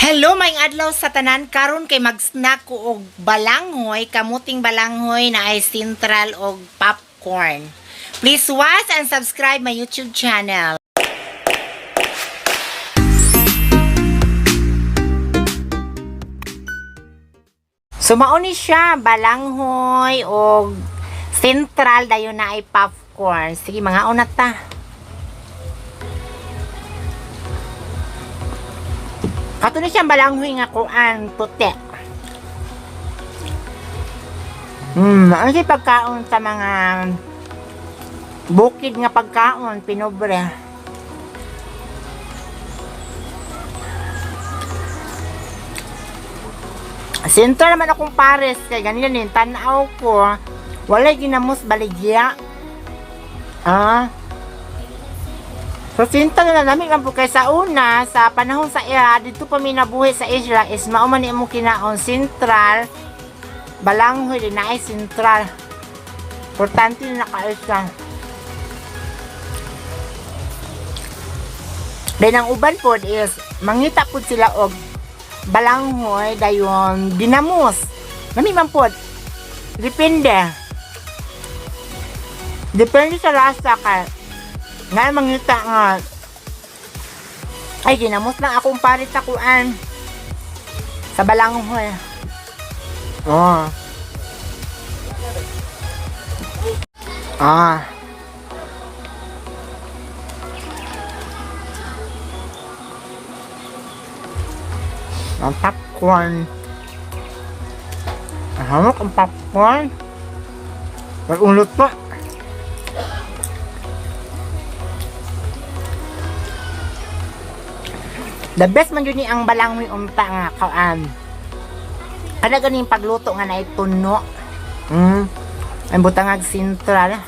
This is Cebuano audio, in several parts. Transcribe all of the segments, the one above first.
Hello, may adlaw sa tanan. Karon kay mag-snack ko og balanghoy, kamuting balanghoy na ay sintral og popcorn. Please watch and subscribe my YouTube channel. So mao ni siya balanghoy og sentral, dayon na ay popcorn. Sige, mga una ta. Kato ni siyang balanghoy nga kuan, puti. Ano siya pagkaon sa mga bukid nga pagkaon, pinobre. Sentro naman akong pares kay ganyan din tanaw ko. Walay ginamos baligya. Ah. So sinta na namin ang kay sa una sa panahon sa era dito pa mi nabuhi sa isla is mao man imo kinaon sentral balanghoy din na ay sentral. Importante na nakaisa. Then ang uban pod is mangita pod sila og balanghoy dayon ginamos. Nami man pod. Depende. Depende sa lasa kay nga mangita nga ay ginamos lang akong parit sa kuan sa balanghoy. Oh. Ah. Ang popcorn. Ang hawak ang popcorn. May ulot pa. The best man yun ni ang balanghoy unta nga kaan. Kada ganing pagluto nga na ituno. Ang butangag sentral.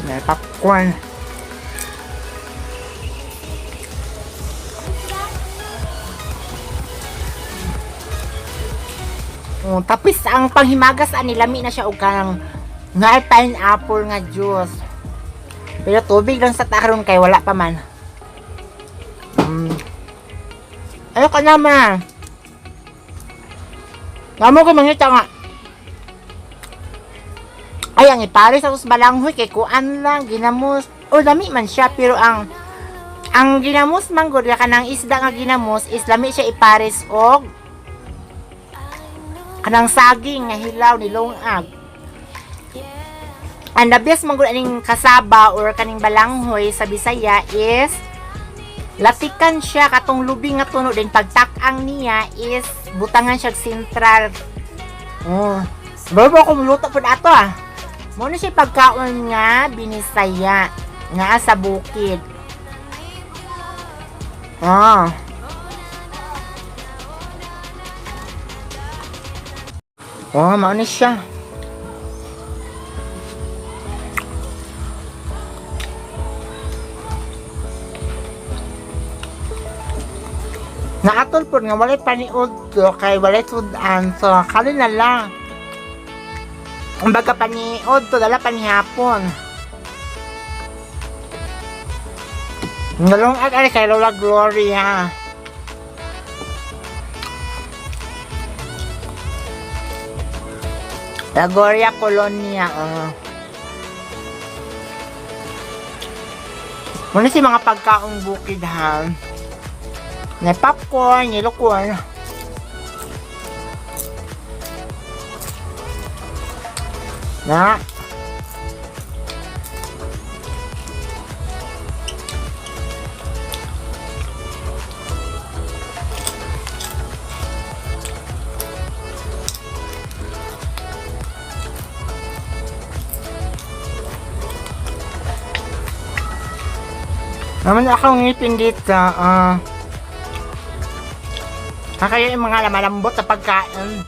May popcorn. Oh, tapos ang panghimagas ani lami na siya og kanang nga pineapple nga juice. Pero tubig lang sa taron kay wala pa man. Ayoko na ma. Ngamo ko mangita nga. Ay, ang ipare sa us balanghoy kay kuan lang ginamos. O lami man siya pero ang ginamos man gud kanang isda nga ginamos is lami siya ipares og kanang saging nga hilaw ni lungag. Ang the best man gud aning kasaba or kaning balanghoy sa Bisaya is latikan siya katong lubi nga tuno din pagtak-ang niya is butangan siya og sentral. Oh. Bago ako muluto pud ato ah. Mo na siya pagkaon nga binisaya nga sa bukid. Ah. Oh, mao ni siya. Naatol po nga walay paniud to kay walay sudan, so kali na lang. Kumbaga paniud to dala panihapon. Nalong at ay kay Lola Gloria. La Gloria Colonia. Oh. Muna si mga pagkaong bukid ha. Na popcorn, nilukorn. Na. Naman akong ngipin dito. Ah. Kaya yung mga malambot na pagkain.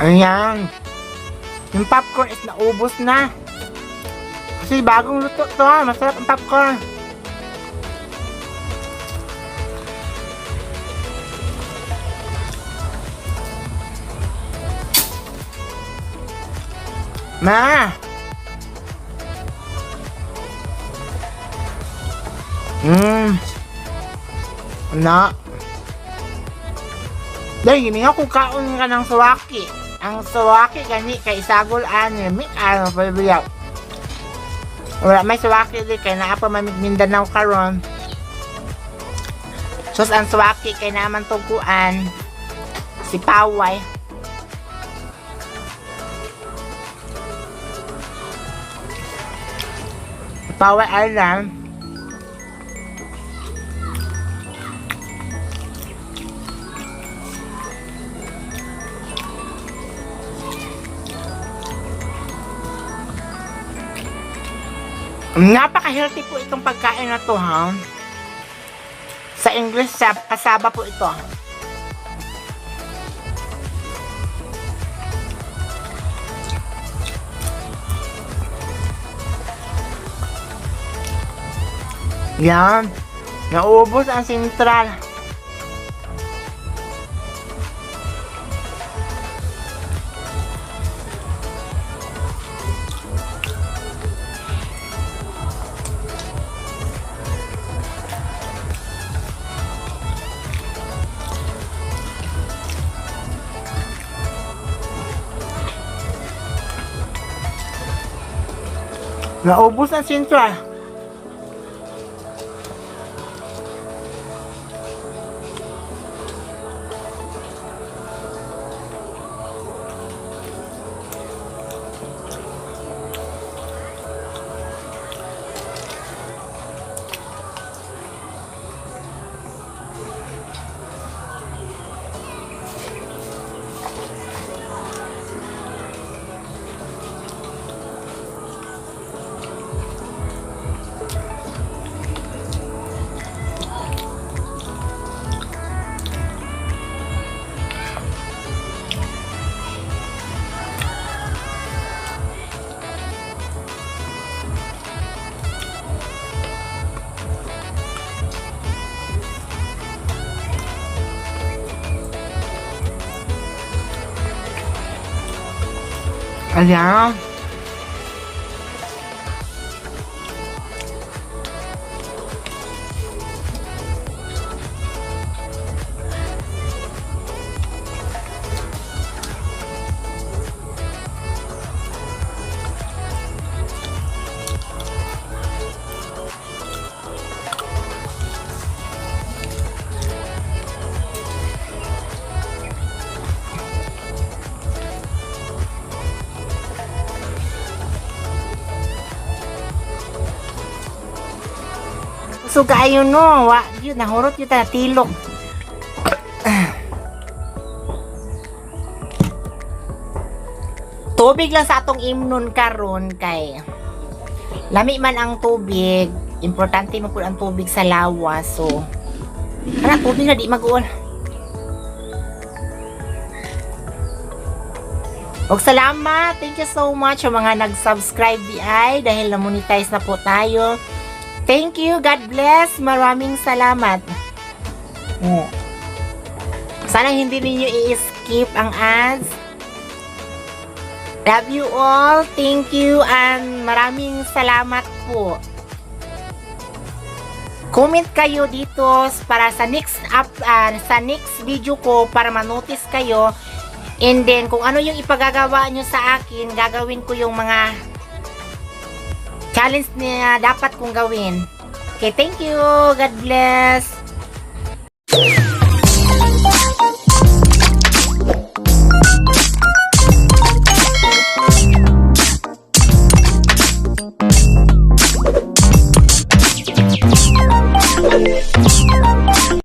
Ayan. Yung popcorn is naubos na. Kasi bagong luto to. Masarap ang popcorn. Ma! Na. Dahil gimingaw kung kaon ka ng suwaki. Ang suwaki gani kay isagol ani mi ano pa biyaw. Wala may suwaki di kay naa pa mamig Mindanao karon. Sus ang suwaki kay naman tugkuan si Paway. Paway Island. Napaka-healthy po itong pagkain na to, ha? Sa English, sa kasaba po ito. Yan. Naubos ang sentral. Naubos ang sentral. Ayan. So kaayo no, wa yun nahurot yun ta tilok. Tubig lang sa atong imnon karon kay lami man ang tubig, importante man pud ang tubig sa lawas. So kana tubig na di mag-uol. Og salamat. Thank you so much sa mga nag-subscribe di ay dahil na-monetize na po tayo. Thank you. God bless. Maraming salamat. Sana hindi ninyo i-skip ang ads. Love you all. Thank you and maraming salamat po. Comment kayo dito para sa next up sa next video ko para ma-notice kayo. And then kung ano yung ipagagawa nyo sa akin, gagawin ko yung mga challenge na dapat kong gawin. Okay, thank you. God bless.